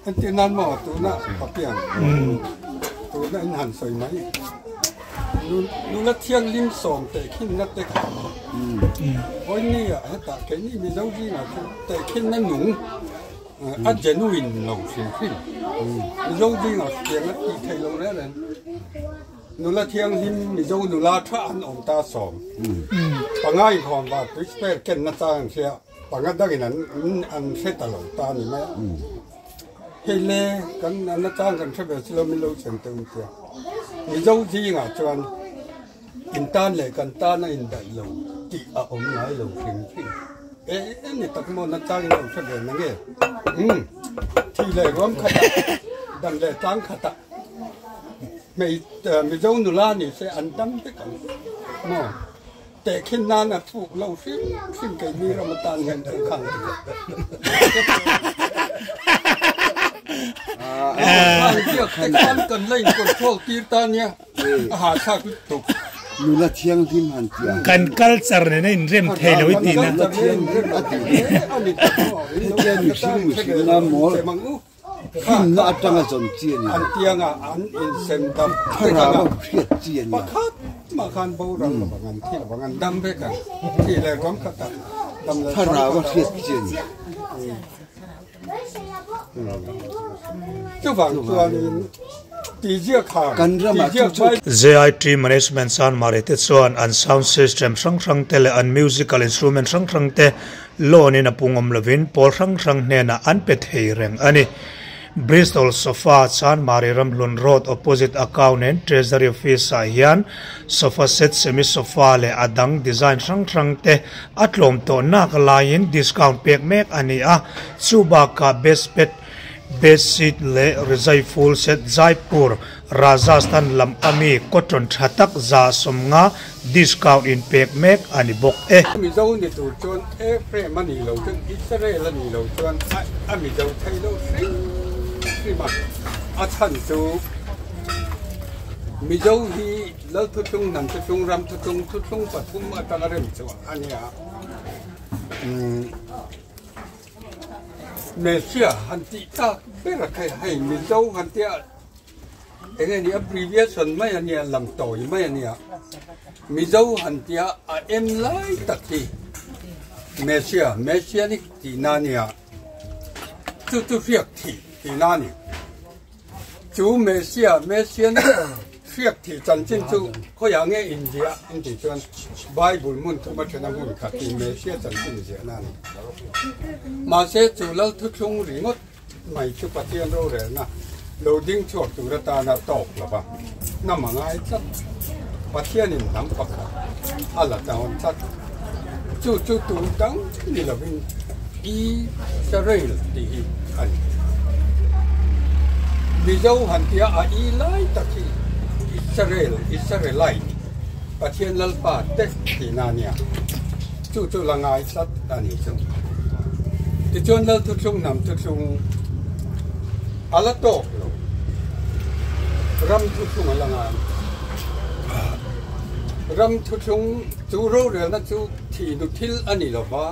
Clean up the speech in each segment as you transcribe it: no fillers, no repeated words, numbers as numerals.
Entir nan maw tuna papiang tuna in han sawi mai nula thianghlim sawm tehkhinna te kha vawiin ah hetah keini Mizo zingah chuan tehkhinna nung a genuine lo hrim hrim Mizo zingah tiang a tih theih loh reng reng nula thianghlim Mizo nula tha an awm ta sawm panga inkhawm vah tui spare kenna chang an hria. Panga dangin an an hre ta lo ta a ni mai a. Hei le kan an atang kan hre ve si lo min lo cheng teh un tia. Mizo zingah chuan in tan leh kan tan a indaih lo tih a awm ngai lo hrim hrim. E e ni tak maw natang in lo hre ve na nge? Umm thi leh ruam khatah dan leh tlang khatah hmei Mizo nula ni se an dam vek ang maw? Tehkhin nan a thuk lo hrim hrim keini ram atan hian thil khang ti lo. Khang te khan kan la in control tir ta nia a ha thlak lutuk. Nula thianghlim han ti ang. Kan culture nen a inrem thei lo i tih na. Nula thianghlim a tih hetiang mihring mihring na mawl hlimna atanga zawn chi a ni lo. An tianga an insem dam Thlarau a hriat chi a ni a. Pakhat mah khan boral lo vang an thi lo vang an dam vek ang. Thi leh ruam khat ah dam leh Thlarau a hriat chi a ni. Chuvang chuanin tihziak kha Kan ramah chu tihziak chu. JIT Management Sanmari te chuan an sound system hrang hrang te leh an musical instrument hrang hrang te Loan in a pungawm lovin pawl hrang hrang hnenah an pe thei reng a ni. Bristol Sofa Chanmari Ramhlun Road opposite Account and Treasury Office ah hian sofa set, semi sofa leh a dang design hrang hrang te a tlawm tawh nak laiin discount pek mek a ni a, chu bakah best bed, bed sheet leh rizai full set Jaipur, Rajasthan lam ami cotton tha tak 150 discount in pek mek a ni bawk e. Mizo ni tur chuan Ephraim a nih loh chuan Israel a nih loh chuan a Mizo thei lo hrim hrim a, a chhan chu Mizo hi Lal Thuthlung, Hnam Thuthlung, Ram Thuthlung, Thuthlung pathum atanga rem chhuah a nia. Messiah han tih tak ber a kha hei Mizo han tia Enge ni abbreviation mai a nia, lam tawi mai a nia. Mizo han tia a em lai tak hi Messiah, Messianic tihna a nia. Chu chu hriak thih tihna a ni. Chu Messiah, Messianic hriak thih chanchin chu khawiah nge inziah in tih chuan Bible hmun thuma thena hmun khat hi Messiah chanchin ziahna a ni. Mahse chu Lal thuthlung ringawt mai chu Pathian rorelna lo ding chhuak tur atana tawk lo va, hnam a ngai tlat. Pathianin hnam pakhat a la tawn tlat. Chu chu tur dang ni lovin Israel tih hi a ni. Mizo han tia a i lai tak hi Israel, Israelite, Pathian Lalpa te tihna a nia. Chu chu la ngai tlat a ni chu. Tichuan Lal Thuthlung hnam thuthlung a la tawk lo. Ram thuthlung a la ngai. Ram thuthlung chu rorelna chu thihnu thil a ni lo va,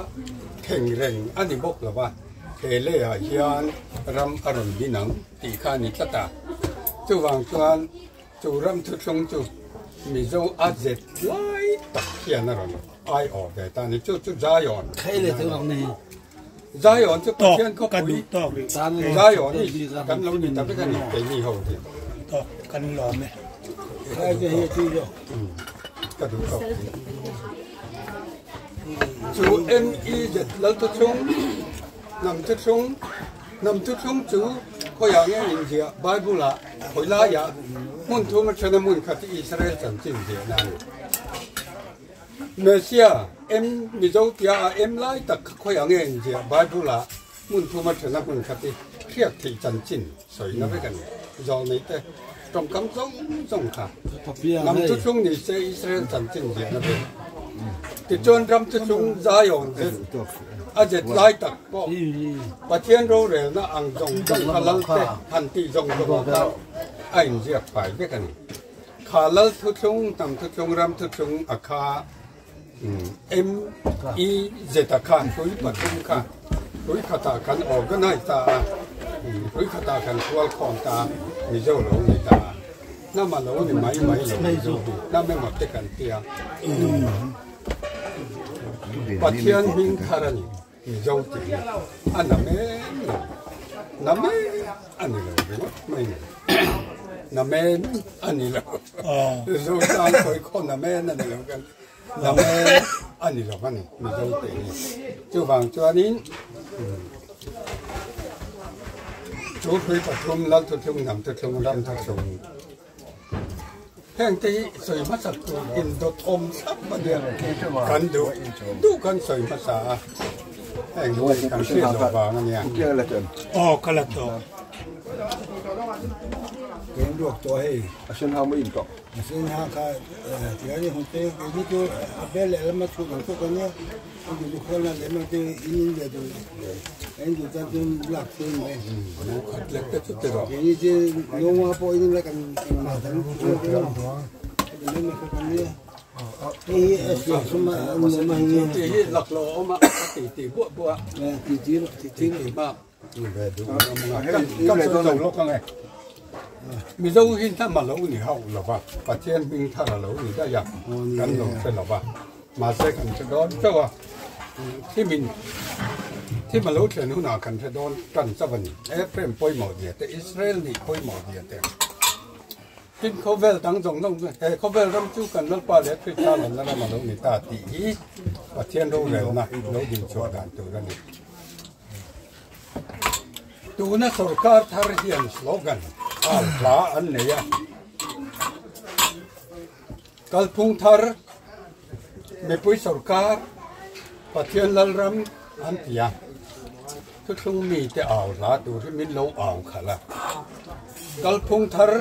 theng reng a ni bawk lo va, he leiah hian ram a rawn din ang tih kha a ni tlat a. Chuvang chuan Chu ram thuthlung chu Mizo a zet lai tak hian a rawn aiawh ve ta a ni. Chu chu Zion Zion chu Pathian khawpui Zion hi kan lo ni ta vek a ni keini ho hi. Ka duh tawk. Chu MEZ Lal thuthlung Hnam thuthlung Hnam thuthlung chu khawiah nge inziah Bible ah khawi laiah hmun thum aṭhena hmun khat hi Israel chanchin ziahna a ni. Messiah, M, Mizo tia a M lai tak kha khawiah nge inziah Bible ah hmun thum aṭhena hmun khat hi hriak theih chanchin sawina vek a ni. Zawlnei te tawngkam zawng zawng kha hnam thuthlung ni se Israel chanchin ziahna vek. Tichuan ram thuthlung Zion zet a zet lai tak pawh Pathian rorelna ang zawng zawng kha lal te han tih zawng zawng ah khan a inziak fai vek a ni. Kha lal thuthlung, hnam thuthlung, ram thuthlung a kha MEZ a kha hlui pathum kha hlui khatah kan organize ta a. Pui khata kan kual khawm ta Mizo lo ni ta. Hnam a lo ni mai mai lo Mizo hi. Hnam emaw te kan tia. Pathian hming thar a ni Mizo tih hi. A na men lo. Na men a ni lo ringawt mai ni. Na men a ni lo. Zo tan sawi khaw na men a ni lo kan na men a ni lo a ni Mizo tih hi. Chuvang chuanin Chu hrui pathum Lal Thuthlung Hnam Thuthlung Ram Thuthlung heng te hi sawi hmasa tur indawt awm thlap a nia kan duh duh kan sawi hmasa a heng hi kan hriat loh vang a nia. Aw ka la tawh. Keng ruak tawh hei. A sen ha mai in tawh. A sen ha kha tihian i hun te keini chu a bel leh lama chhut ang chawk a nia. Mizo hi hnam a lo ni hauh lo va, Pathian hming thar a lo ni daih a, kan lo hre lo va. Mahse kan hre dawn chauh a, thimin thim a lo thlen hunah kan hre dawn tan chauh a ni. Ephraim pawimawh zia te, Israel nih pawimawh zia te, tin khawvel dang zawng zawng chu he khawvel ram chu kan Lalpa leh Krista lanna ram a lo ni ta tih hi Pathian rorelna lo dinchhuah dan tur a ni. Tuna sorkar thar hian slogan al hla an nei a. Kalphung thar, mipui sorkar, Pathian Lalram an ti a, thuthlung mite au hla tur hi min lo au khalh a. Kalphung thar,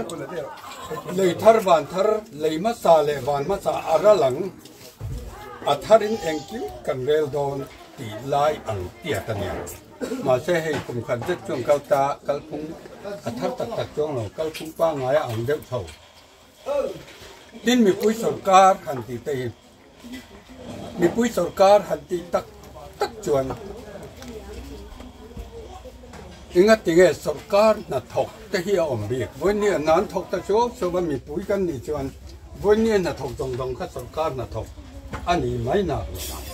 lei thar van thar, lei hmasa leh van hmasa a ral ang, a tharin engkim kan rel dawn tih lai ang tiat a nia. Mahse hei kum khat zet chuan kal ta, kalphung a thar tak tak chuang lo, kalphung pangngai a ang deuh tho. Tin mipui sorkar han tih te hi mipui sorkar han tih tak tak chuan enga tinge sorkar hnathawk te hi a awm bik vawinia nan thawk ta chuau chuau a mipui kan nih chuan vawinia hnathawk zawng zawng kha sorkar hnathawk a ni mai nak lo vang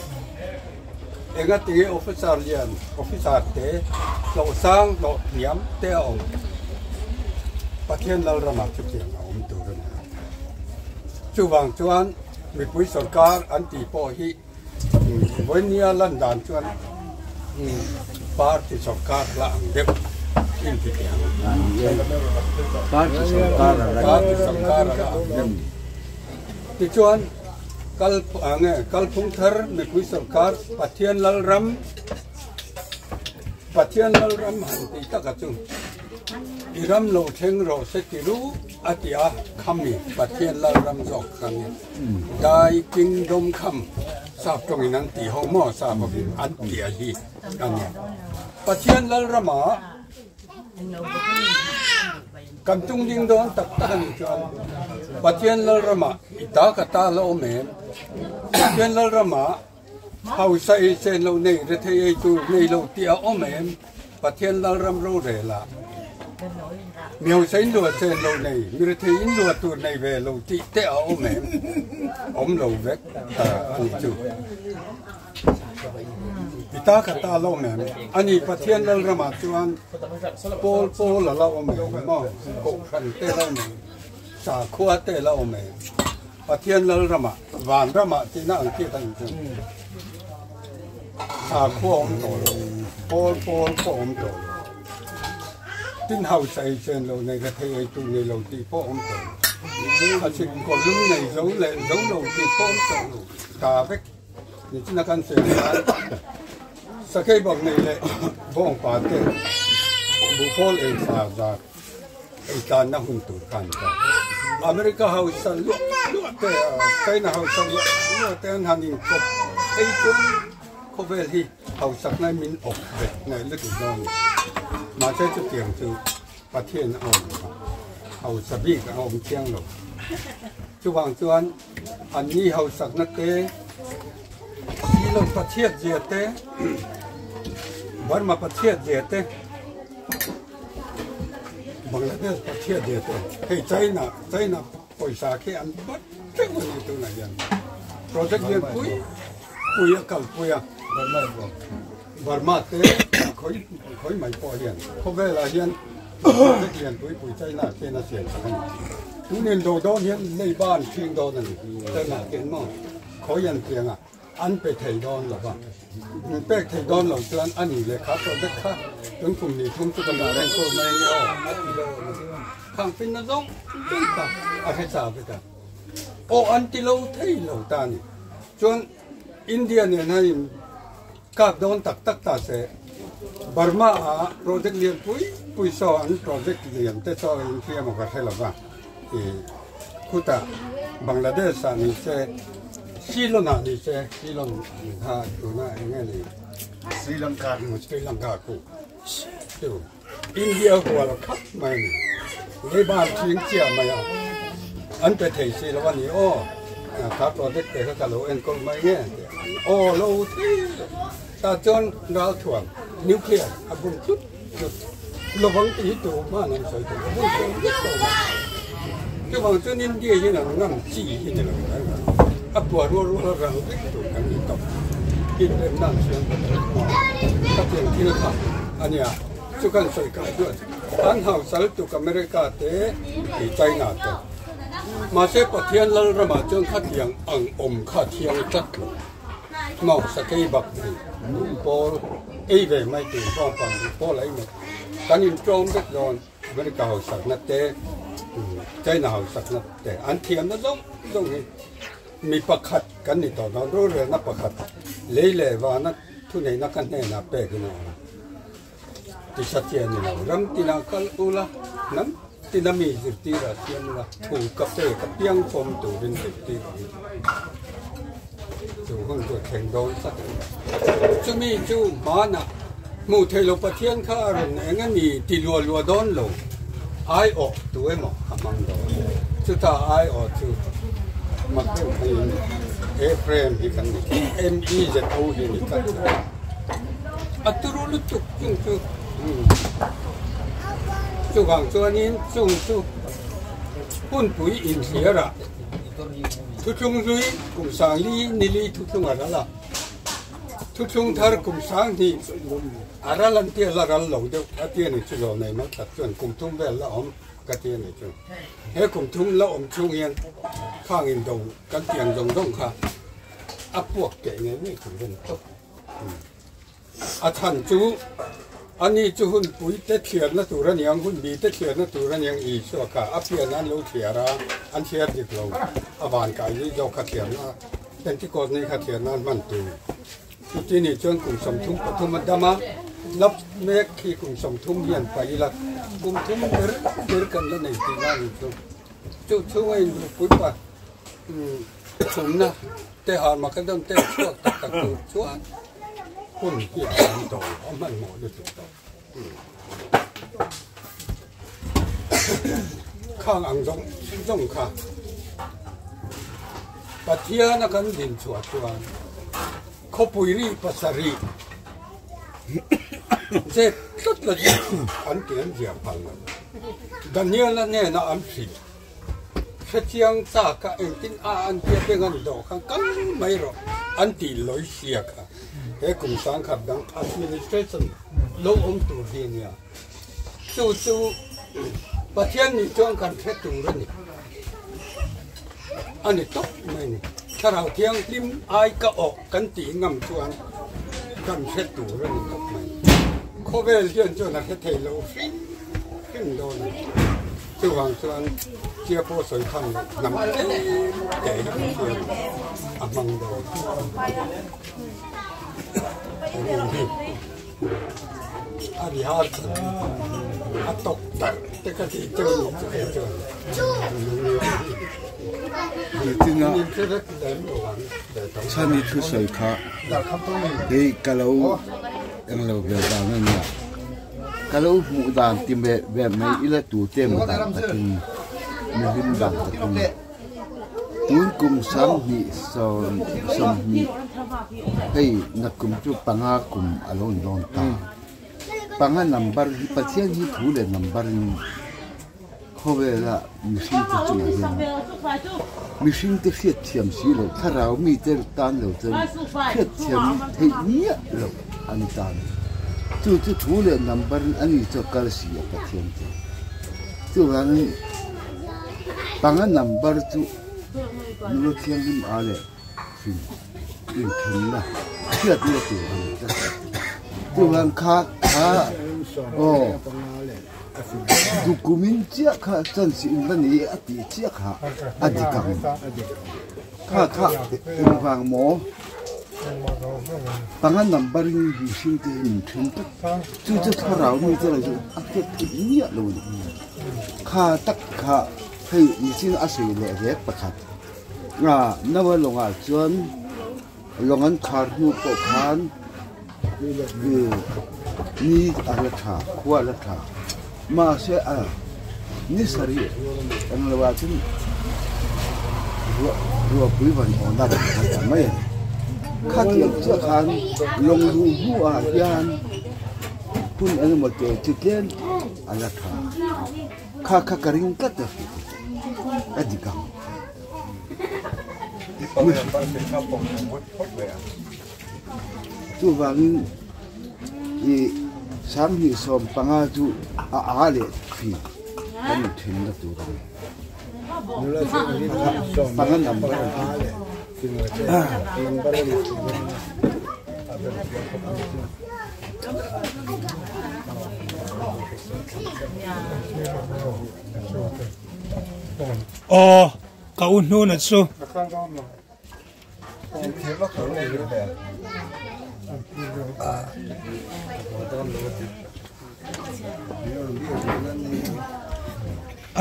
enga tinge officer lian officer te hlawh sang hlawh hniam te a awm Pathian Lalramah chutiang a awm tur a ni a chuvang chuan mipui sorkar an tih pawh hi vawinia lan dan chuan party sorkar la ang deuh inti teh ang party sorkar party sorkar la ang deuh tichuan Kal nge Kalphung thar mipui sorkar Pathian Lalram Pathian Lalram han tih taka chu i ram lo thleng rawh se ti ru a ti a khami Pathian Lalram zawk kha nge Thy Kingdom Come sap tawngin an tih ho maw sap hovin an tih a hi a nia Pathian Lalrama Kan tung ding dawn tak tak a nih chuan Pathian Lalramah i ta ka ta la awm em? Pathian Lalramah hausa ei chen lo nei rethei ei tur nei lo tih a awm em? Pathian Lalram rorelah mi hausa in lua chen lo nei, mi rethei in lua tur nei ve lo tih te a awm em? Awm lo vek ta a nih chu. I ta ka ta la awm em? Ani Pathian Lalramah chuan pawl pawl a la awm em maw? Kohhran te la awm em? Sakhua te la awm em? Pathian Lalramah, Vanramah tihna ang chiat a ni chu. Sakhua awm tawh lo, pawl pawl pawh awm tawh lo. Tin hausa ei chen lo nei rethei ei tur nei lo tih pawh awm tawh lo. A chhit kawlum nei zo leh zo lo tih pawh awm tawh lo. Ta vek. Nichina kan sawi khan sakei bawk nei leh bawngpa te buhpawl ei sa zat ei tlanna hun tur khan ta. America hausa luah luah te China hausa luah luah te an han inkawp phei chuan khawvel hi hausakna min awp bet ngaih lutuk dawn a ni. Mahse chutiang chu Pathian a awm lo va, hausa bik a awm chiang lo. Chuvang chuan An ni hausakna te, Silo Pathiat zia te, Burma Pathiat zia te, Bangladesh Pathian dia te hei China China pawisa khi an bat teuh a ni tunah hian project lian pui pui a kalpui a Burma te khawi khawi mai pawh hian khawvelah hian project lian pui pui China khian a siam sak a ni tunin do dawn hian lei ban ṭhing dawn a ni China khian maw khawi an tiang a. An pe thei dawn lo va, min pek thei dawn lo chuan a ni leh kha project kha tun kum ni thum chu ka dah reng tur mai a ni aw a ti lo a ni. Khang finna zawng zawng kha a hre cha vek a, aw an ti lo thei lo ta a ni. Chuan India nen hian kap dawn tak tak ta se Burma ah project lian pui pui saw an project lian te saw in hria maw ka hre lo va ih khutah Bangladesh ah ni se Ceylon ah ni se Ceylon kha tuna eng nge ni Sri Lanka Sri Lanka khu chu India hual khap mai a ni. Leiban thing chiah mai a, an pe thei si lo a ni aw, kha project te kha ka lo enkawl mai nge tih an aw lo thei lo. Tah chuan ralthuam, nuclear, a bun tlut tlut lovang tih hi tur hman an sawi thei, a bun tlut vek lo mai. Chuvang chuan India hian an ngam chi hi ni lo reng a, a pua rual rual a ral vek tur kan ni tawp. Inremna an siam ta tawh maw? Khatiang thil kha a nia. Chu kan sawi kai duat. An hausal tuk America te i China te. Mahse Pathian lal ramah chuan khatiang ang awm kha thiang tlat lo. Maw sakei bak nei pawl ei ve mai tur bawngpang duh pawl ei mai. Kan inṭawm vek dawn America hausakna te China hausakna te an thiamna zawng zawng hi mi pakhat kan ni tawh dawn. Rorelna pakhat lei leh vana thuneihna ka hnenah pek in a awm a. Tisa chian ni lo, ram tinah kal ula, hnam tina mi zirtirah siam ula, thu ka pe ka piang fawm turin zirtir ang i. Chu hun chu a thleng dawn tlat a ni. Chumi chu hmanah hmuh theih loh Pathian kha a rawn eng a ni ti lua lua dawn lo, aiawh tu emaw a hmang dawn. Chuta aiawh chu mak deuh pheiin Ephraim hi kan ni tlat, M-E-Z-O hi a ni tlat lo. A turu lutuk chung chu chuvang chuanin chung chu hunpui inthliar ah thuthlung hlui kum sangli nili thuthlung a ral a, thuthlung thar kum sanghnih a ral an tia la ral lo deuh a tia ni chu zawh nei mai tak chuan kum thum vel la awm ka tia ni chu. He kum thum la awm chhung hian khang indo kan tiang zawng zawng kha a puak teh ngei ngei tur a ni tawp. A chhan chu ani chu hun pui te thliarna tur a niang, hun bi te thliarna tur a niang Isua kha a pian an lo thliar a, an thliar dik lo. A van kai ni zawk kha thliarna, Pentecost ni kha thliarna an hman tur. Chuti ni chuan kum 33 a dam a, lap mek khi kum 30 hian paih ila, kum thum ber ber kan la nei tih lai chu. Chu chhunga inrupui pa Chhumna te har mak a dawn te chhuak tak tak tur chuan hun hi a tam tawh lo, a hmanhmawh lutuk tawh. Khang ang zawng zawng kha Pathian a kan din chhuah chuan khawpui ri pasarih zet tlat la an ti an ziah phal lo. Daniel-a hnenah an hrilh. Hrechiang chak a engtin a an tia beng an dawh khan kal mai rawh an tih lawi sia kha he kum sangkhat dang administration lo awm tur hi a nia. Chu chu Pathian nih chuan kan hre tur a ni. A ni tawp mai a ni. Thlarau Thianghlim ai ka awh kan tih ngam chuan kan hre tur a ni tawp mai. Khawvel hian chuan a hre thei lo hrim hrim dawn a ni. Chuvang chuan Chia pawh sawi khan hnam tlem te hi Pathian a hmang dawn. A ri har chan a tawk tarh te ka tih chu ni chu kei chuan. Chhani thu sawi kha hei ka lo englo ve dan a nia. Ka lo hmuh dan ti ve mai ila tute emaw dan takin mi hlim dan takin tun kum sanghnih sawmhnih hei nakum chu panga kum a lo ni dawn ta. Panga number hi Pathian hi thu leh number in. Khawvela mihringte chungah hian mihringte hriatthiam si loh, thlarau mite tan lo chuan hriatthiam theih miah loh an tan. Chu chu thu leh number in a ni chu a kal si a Pathian chu. Chuvangin panga number chu Nula Thianghlim a leh hrim inthenna hriatna tur a ni tlat. Chuvang kha kha aw. Dukumin chiah kha chance in va nei a tih chiah kha a dik ang. Kha kha engvang maw? Panga number in mihring te hi min then tlat. Chu chu thlarau mi te lo chu a hriat theih miah lo a ni. Kha tak kha hei nichin a sawi leh rek pakhat. Naua lawngah chuan lawng an khar hnu pawh khan Ni a la tha, khua a la tha. Mahse a ni sarih eng lo ah chuan ruah ruahpui van awm a rawn kal ta mai a ni. Khatiang chiah khan lawng luh hnuah hian hun eng emaw te chu tlem a la tha. Kha kha ka ring tlat a a dik ang. Chuvangin i 75 chu a a leh thin kan inthenna tur a ni. Panga number a ni. Aw ka u hnuna chu.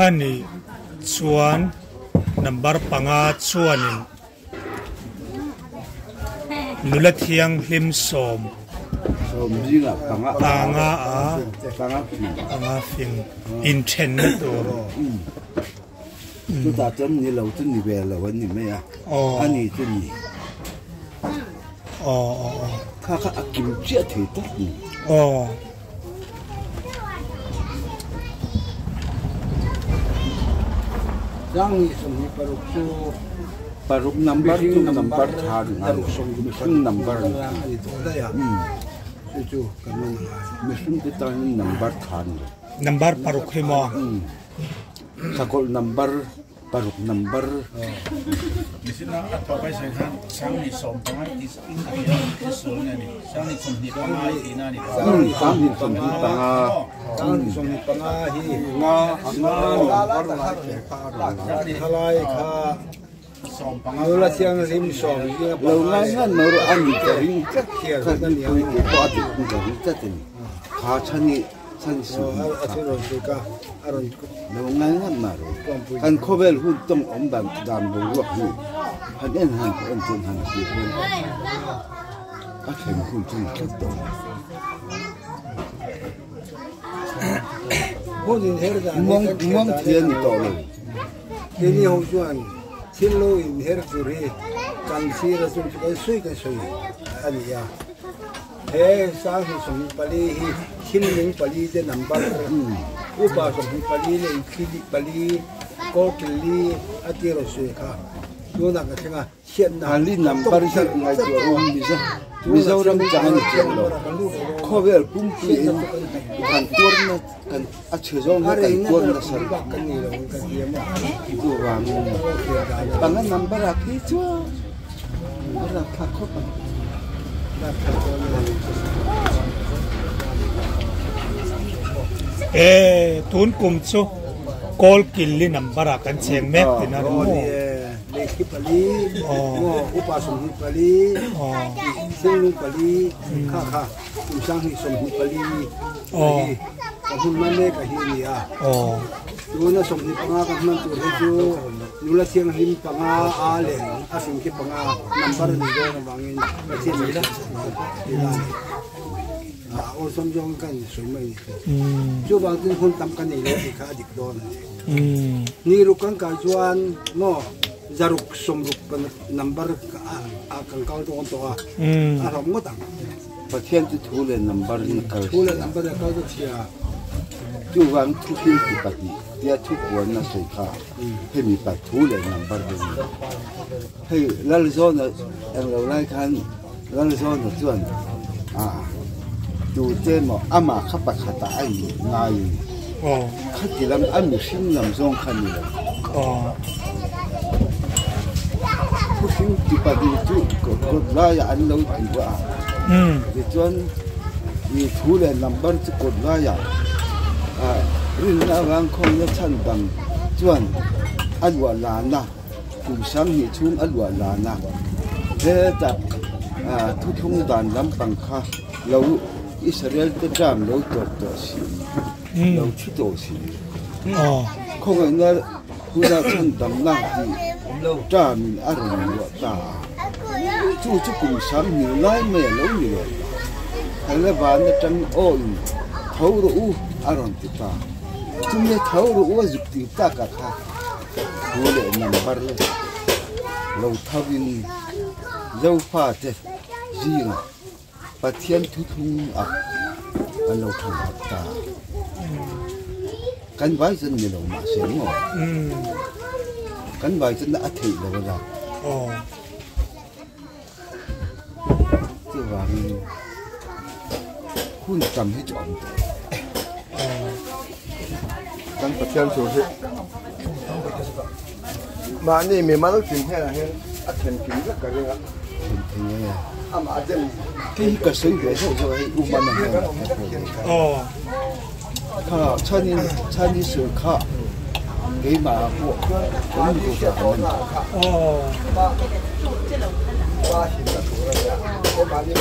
Ani chuan number panga chuanin nula thianghlim sawm panga a panga fing inthenna tur. Chutah chuan ni lo chu ni ve lo an ni mai a, a ni chu ni. Kha kha a kim chiah thei tak ni. Paruk number chu number tha ri ngai lo, mihring number a ni thung. Mihring te tan number tha ni lo. Number paruk hi maw? Sakawlh number paruk number. Lo ngai ngan mai rawh a ni ka ring tlat kha mipui te pawh a dik ka ring tlat a ni kha chhan hi chhan suh kha lo ngai ngan mai rawh kan khawvel hun tawng awm dan dan boruak hi han en han en chuan han thlir hian a thlen hun chu ni tlat tawh a ni muang thei a ni tawh lo. Keini ho chuan thil lo inher tur hi kan thlir a chung chu kan sawi kan sawi a ni a. He 24 hi thil ning pali te number upa 24 leh inthli pali kawrkil li a tir rawn sawi kha tunah ka thleng a. Hali number hi ngaihtuah awm Mizoram chang a ni chiang lo. Khawvel pumpuiin kan tuarna kan a chhe zawng hi kan tuar nasa rih. Chuvangin panga number ah phei chuan a rapthlak khawp ang. E tun kum chu Kawlkilli number ah kan cheng mek tina ri maw? Lehkhi pali, ngaw upa 24, thinglung pali, kha kha kum 2024 a hi ka hmun man mek a hi a ni a. Tuna 25 ka hman tur hi chu nula thianghlim panga a leh a hring khi panga number a ni dawn avangin Pathian min hriat sak a ni. A awlsam zawng ka insawi mai a ni. Chuvang chuan hun tam ka nei lo tih kha a dik dawn a ni. Ni ruk kan kai chuan maw zaruk sawmruk number a kan kal dawn tawh a, a hlawm ngawt ang. Pathian chu thu leh number in a kal Thu leh number in a kal ta chhia. Chuvang thuhriltu pahnih tia thupuanna sawi kha hemi pa thu leh number te a ni. Hei Lalzawna englo lai khan Lalzawna chuan ah tute emaw amah kha pakhatah a in ngaiin khati lam a mihring lam zawng kha a ni lo. Thuhriltu pahnih chu kawt laiah an lo ti a, tichuan I thu leh number chu kawt laiah rinna avang khawmna chhan dang chuan a luah lana kum sanghnih chhung a luah lana hetah thuthlung dan lampang kha lo Israel te term lo tawp tawh si lo thi tawh si khawngaihna huna chhan damna tih term in a rawn luah ta a. Chu chu kum sanghnih lai mai a lo ni leh ta. Hela van atang aw in tho rawh u a rawn ti ta. Chumi tho rawh u a zuk ti tak ah kha thu leh number lo tho in Zofa te zingah Pathian thuthlung ah an lo tho harh ta. Kan vai chuan ni lo mahse maw? Kan vai chuan a theih lo a la. Chuvangin hun tam hi chu a awm tawh. Kan Pathian thu hi mahni mimal tin hnenah hian a thlenkim vek ka ring a. Thlen thei e. Hei hi ka sawi ve zauh zauh a hei u mana hian a hre ve kha. Kha chhanin chhani sawi kha keimah ah pawh awm duh vang a ni.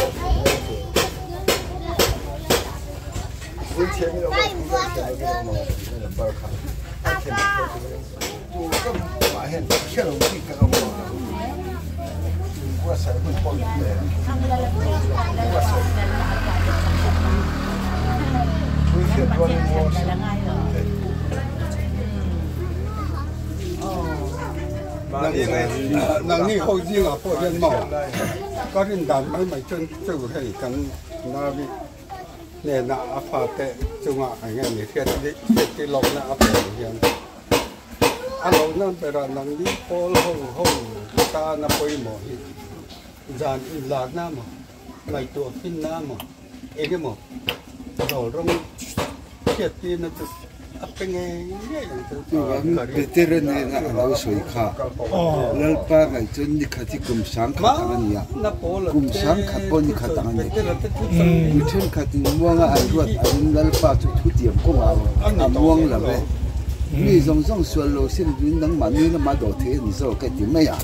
Nangni ho zingah pawh hian maw ka rin dan mai mai chuan chu hei kan navi hnenah a fate chungah eng nge ni hriat hriat lawkna a pe ang hian. A lohna berah nangni pawl ho ho tana pawimawh hi zan inlarna maw, ngaihtuah finna maw, eng emaw dawl rawng hriat tirna chu a pe ngei ngei ang chu Chuvangin Petera nena a lo sawi kha, Lalpa ngaih chuan ni khat hi kum sangkhat ang a ni a, kum sangkhat pawh ni khat ang a ni. Mi thenkhatin muanga an ruat angin Lalpa chu thutiam kawngah a muang lo e. Mi zawng zawng sual lo sin duin nangmah ni lama dawh thei a ni zawk e ti mai a.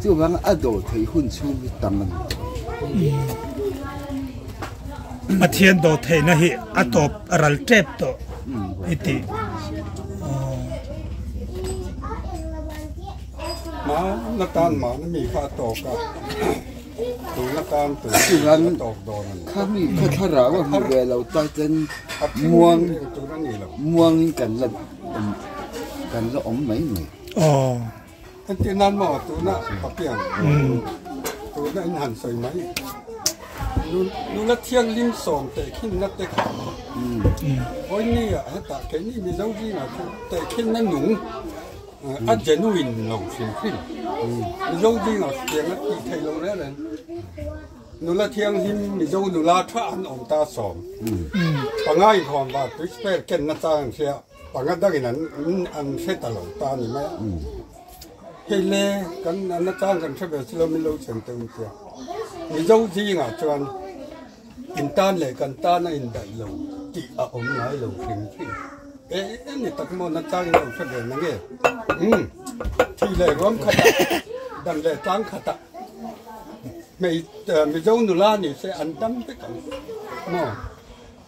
Chuvanga a dawh theih hun chhung hi tam a ni. Pathian dawh theihna hi a tawp a ral tep tawh i ti. Ma na tan ma na mi kha a tawk a. Khami kha thlarau a hmuh ve lo ta chuan muang muangin kan la kan la awm mai mai. Aw. Entir nan maw tuna papiang tuna in han sawi mai nula thianghlim sawm tehkhinna te kha vawiin ah hetah keini Mizo zingah chuan tehkhinna nung A genuine lo hrim hrim. Mizo zingah hriang a tih theih loh reng reng. Nula thianghlim Mizo nula tha an awm ta sawm. Panga inkhawm va tui spare ken na chang an hria. Panga dangin an an hre ta lo ta a ni mai a. Hei le kan na chang kan hre ve si lo min lo chhen teh un tia. Mizo zingah chuan In tan leh kan tan a indaih lo tih a awm ngai lo hrim hrim. E ni tak maw na chang in lo hre ve na nge? Umm thi leh ruam khatah dan leh tlang khatah hmei Mizo nula ni se an dam vek ang maw?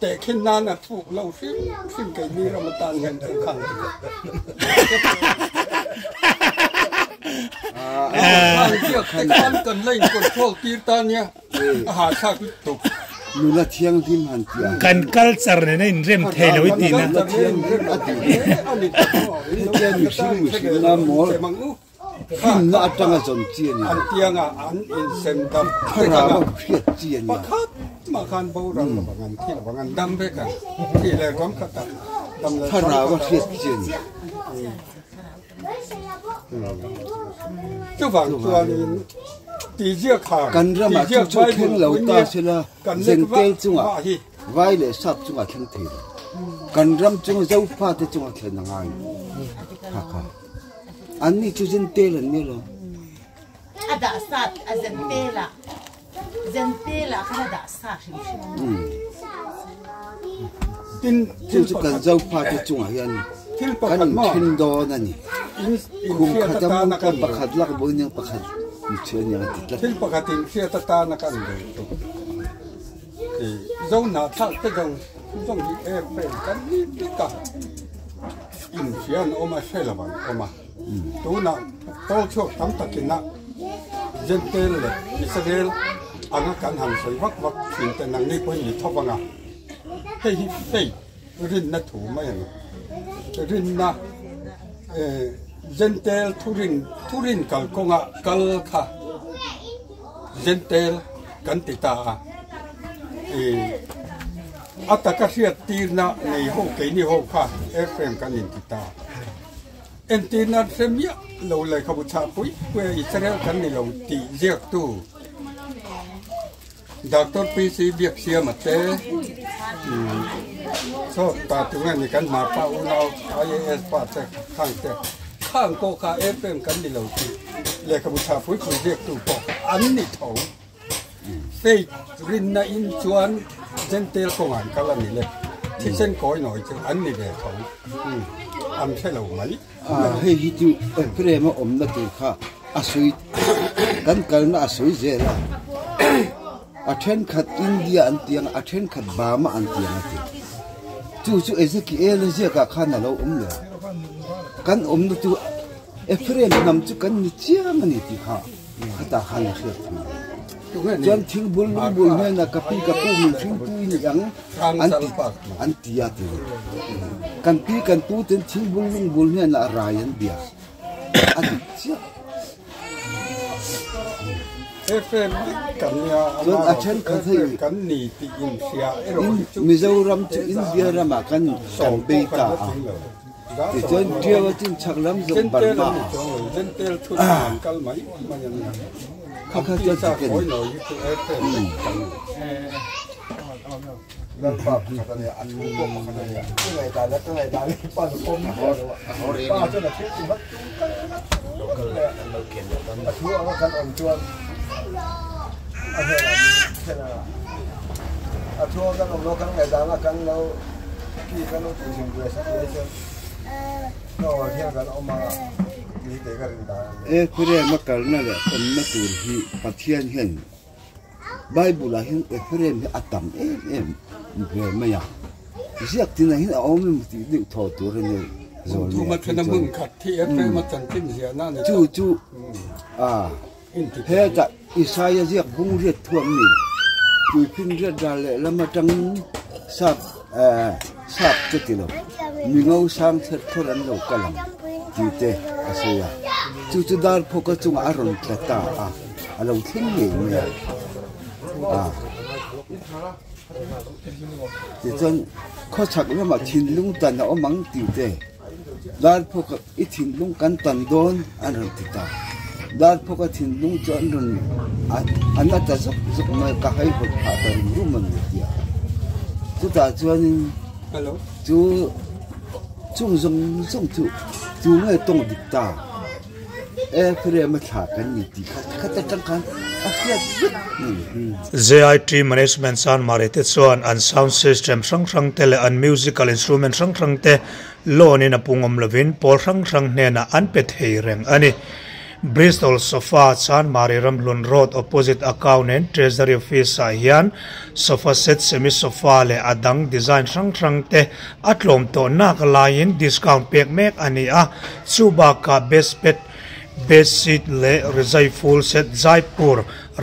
Tehkhin nan a thuk lo hrim hrim keini ram atan hian thil khang ti lo. Khang kan la in control tir ta nia. A hahthlak lutuk. Nula thianghlim han tih ang. Kan culture nena inrem thei lo i tih na. Nula thianghlim a tih hi hetiang mihring mihring na mawl hlimna atanga zawn chi a ni lo. An tianga an insem dam Thlarau a hriat chi a ni a. mah khan boral lovang an thi lovang an dam vek ang thi leh ruam khat ah dam leh Thlarau a hriat chi a ni. Chuvang chuanin ti ziak kha Kan ramah chu chu thleng lo ta sela Zengtel chungah vai leh sap chungah thleng thei lo. Kan ram chunga Zofate chungah thlen a ngai kha kha. Anni chu Zentel an ni lo. A dah sat a Zentel ah Zentel ah khan a dah sa hrim hrim a ni. Tin Chu chu kan Zofate chungah hian kan inthen dawn a ni. Khum khat a mu pawn pakhat lak bo iniang pakhat mi thian aniang a ti tlat. Thil pakhat in hriat atana kan duh tuk i zo hnahthlak te zawng zawng hi airplane kan ni vek a, inhria an awm a hre lo an awm a. Tunah pawl chhuak tam takin a Jentail leh Israel anga kan han sawi vak vak thin te nangni pawhin ni tho vang a, hei hi faith rinna thu mai a ni. Rinna Jentail thurin thurin kalkawnga kal kha Jentail kan ti ta a, a taka hriat tirna nei ho keini ho kha Ephraim kan inti ta a. Entirna hre miah lo lehkhabu chhah pui pui a Israel kan ni lo tih ziaktu Doctor PC Biaksiama te saw ta tunge ni kan hma pa unau IAS pa te khang te khang pawh kha Ephraim kan ni lo tih lehkhabu chhah pui pui ziaktu pawh kha an ni tho. Faith rinna in chuan Jentail kawngah an kal a ni le, thisen kawi nawi chu an ni ve tho, an hre lo mai. Hei hi chu Ephraim a awmna tur kha a sawi, kan kalna a sawi zel a, a thenkhat India an ti ang a, a thenkhat Burma an ti ang a ti. Chu chu Ezekiel a ziakah khan a lo awm lo. Kan awmna chu Ephraim hnam chu kan ni chiang a ni tih kha. Khata khan a hriat thung. Chuan thing bul lung bul hnenah ka pi ka pu min hring tu i ni ang an ti an ti a ti. Kan pi kan pu ten thing bul lung bul hnenah rai an bia a dik chiah. Chuan a thenkhat hei Mizoram chu India ramah kan kan bei ta a. Tichuan Ṭiau a chin chak lam zawng Burma ah kha kha chuan ti ken. E Ephraim a kalna leh awmna tur hi Pathian hian Bible ah hian Ephraim hi a tam em em ve mai a, ziak tinah hian a awm emaw tih deuh thaw tur a ni zawl ni a chu chu a Hetah Isaia ziak bung riat thuam ni tuiphin riat ral leh lam atangin sap sap chu ti lo mi ngo sang ther ther an lo kal ang tih te a sawi a, chu chu dar phawka chungah a rawn tla ta a, a lo thleng ngei mai a, a tichuan khawchhak lamah thinlung tan a awm ang tih te dar phawka. I thinlung kan tan dawn an rawn ti ta. Darphawka thinlung chu an rawn an a ta zawk zawk mai a, ka haihawt phah ta rum rum a ni ti a. Chutah chuanin chu chung zawng zawng chu tu nge tawng dik ta? Ephraim a thlah kan ni tih kha khat atang khan a hriat vek a ni. JIT Management Chanmari te chuan an sound system hrang hrang te leh an musical instrument hrang hrang te Loan in a pung awm lovin pawl hrang hrang hnenah an pe thei reng a ni. Bristol Sofa Chanmari Ramhlun Road opposite Account and Treasury Office ah hian sofa set, semi sofa leh a dang design hrang hrang te a tlawm tawh nak laiin discount pek mek a ni a, chu bakah best bed, bed sheet leh rizai full set Jaipur,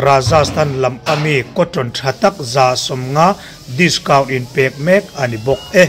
Rajasthan lam ami cotton tha tak 150 discount in pek mek a ni bawk e.